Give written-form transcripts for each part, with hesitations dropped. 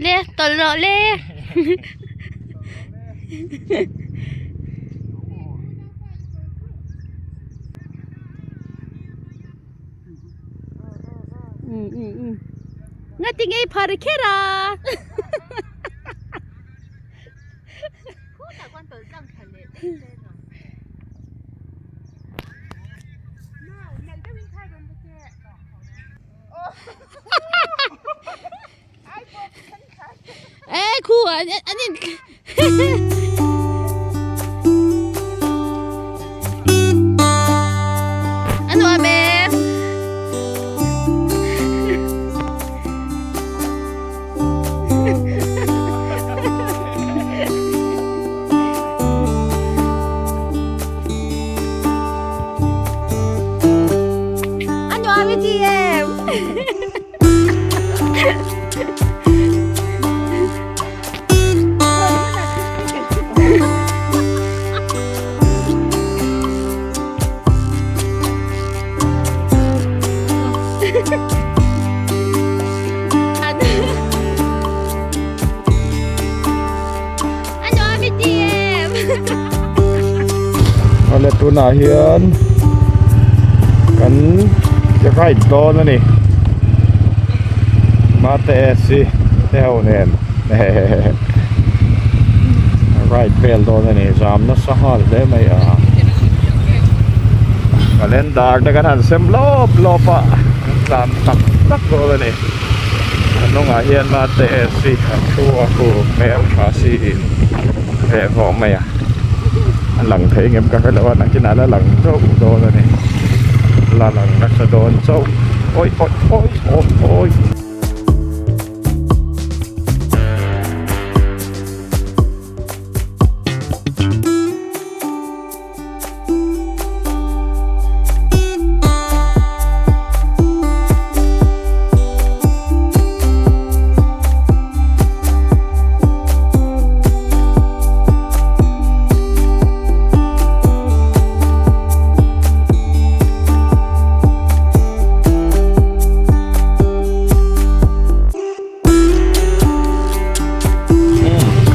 Le tawlh rawh le. Ngati ngei phar kher a. E khu an in A nuam em. A nuam i ti em. A nuam i ti em. Awle tunah hian kan ride dawn a ni mate AC te ho nen ride vel dawn a ni zam nasa nghal hle mai a calendar te kan han sem lawp lawp a kan tlan tak tak dawn a ni a hnungah hian mate AC a thu a hu hmel tha siin reh vawh mai a a lang thei ngem ka hrelo a nakinah la lang chauh dawn a ni la lang nasa dawn chauh awi awi awi awi awi.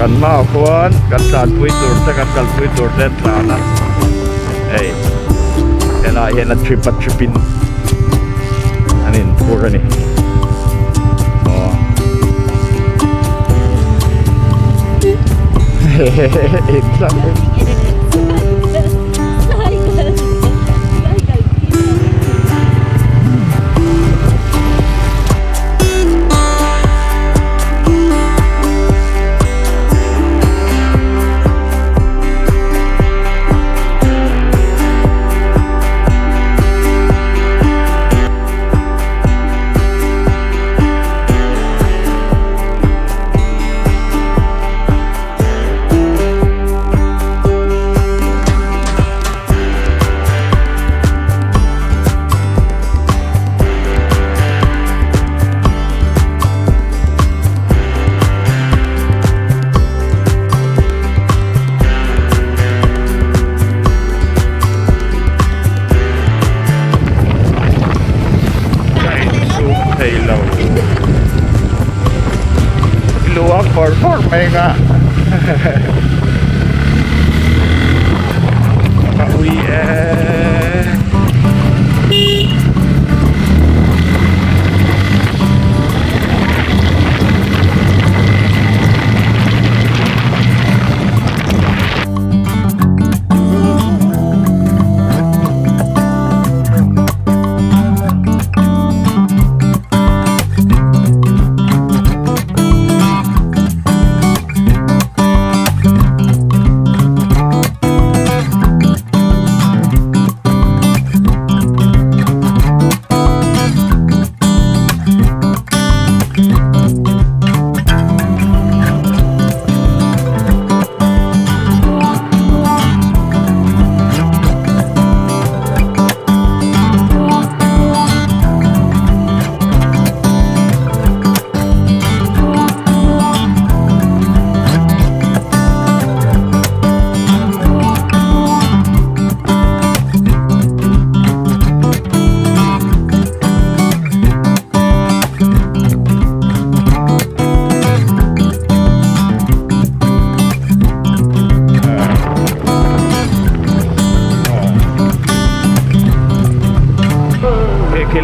Kan hmaah khuan kan tlanpui tur te kan kalpui tur te an tlan a hei helaiah hian a trip a trip in an inphur a ni aw Theilo luang fawr fawr mai nga ka ui e.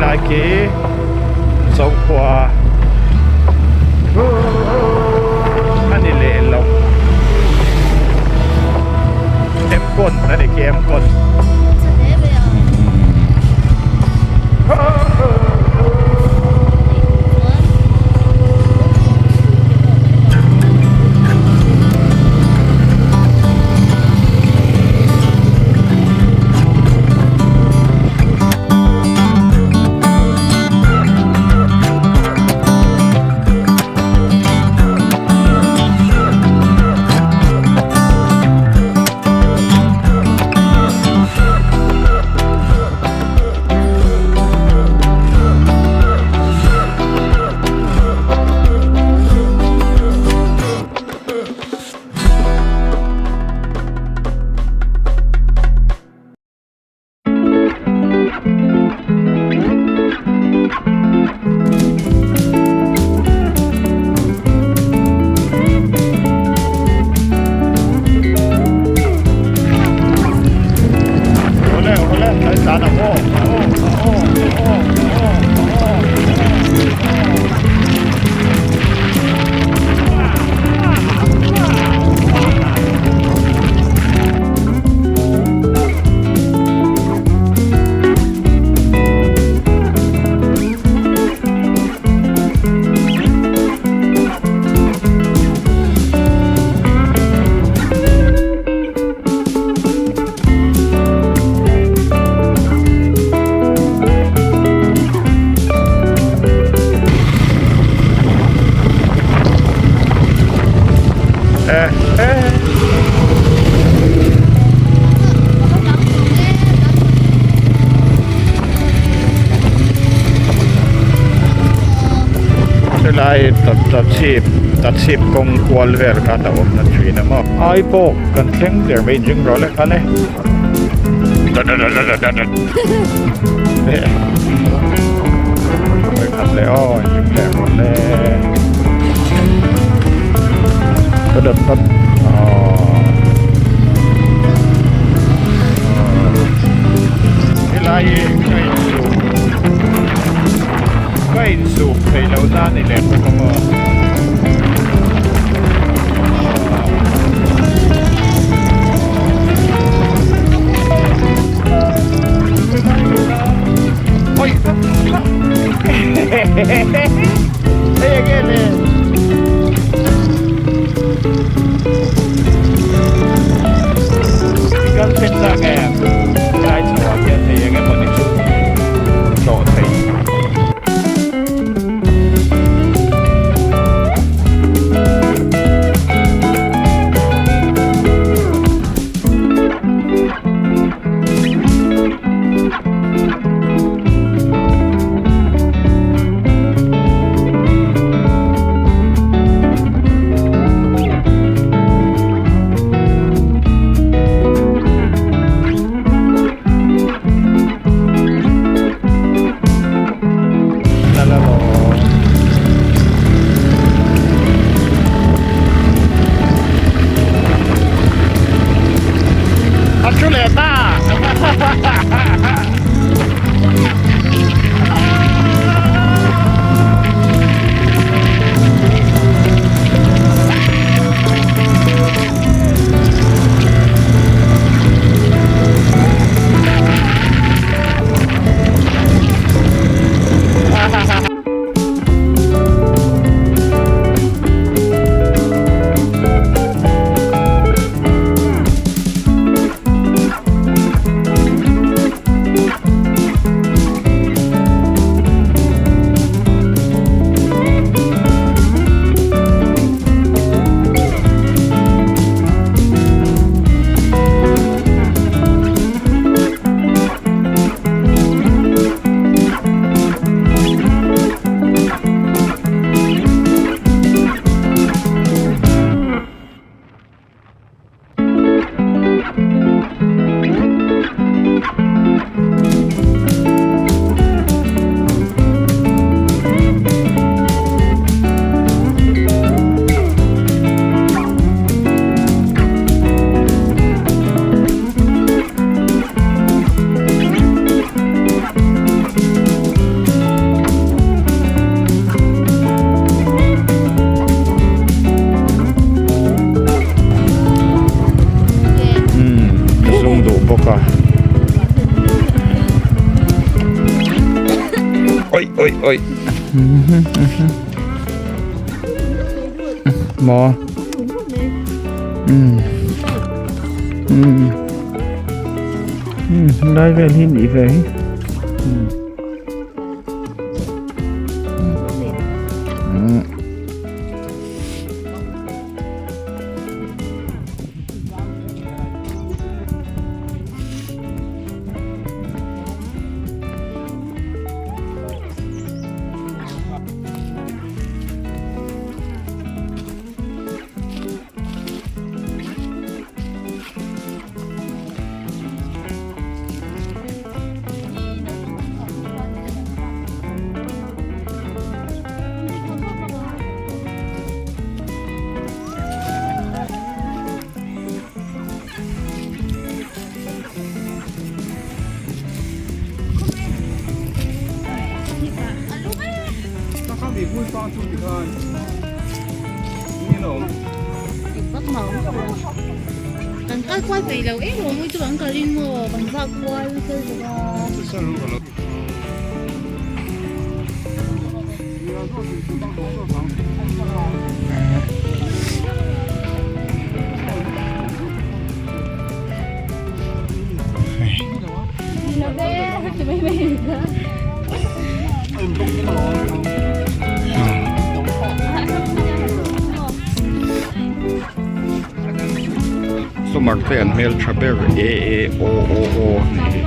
Khilai khi Zokhua a ni leh lo Emkawn a ni khi Emkawn. Helai tachhip tachhip kawng kual vel kha a awm na thin a maw ai pawh kan thleng der mai inring rawh le khan e khat leh aw inring leh rawh le ka dap dap helai hi ka insuk ka insuk theih loh na a ni leh bawk a maw. Oi! Hey again! Oi oi. Maw. Umm. Umm. Umm lai vel hi nih ve hi. Umm. Umm. Kan kal kual peih lo em aw mui chu kan kal in maw kan vak kual nasa zawk a. Sumar te an hmel tha ber e e o o o.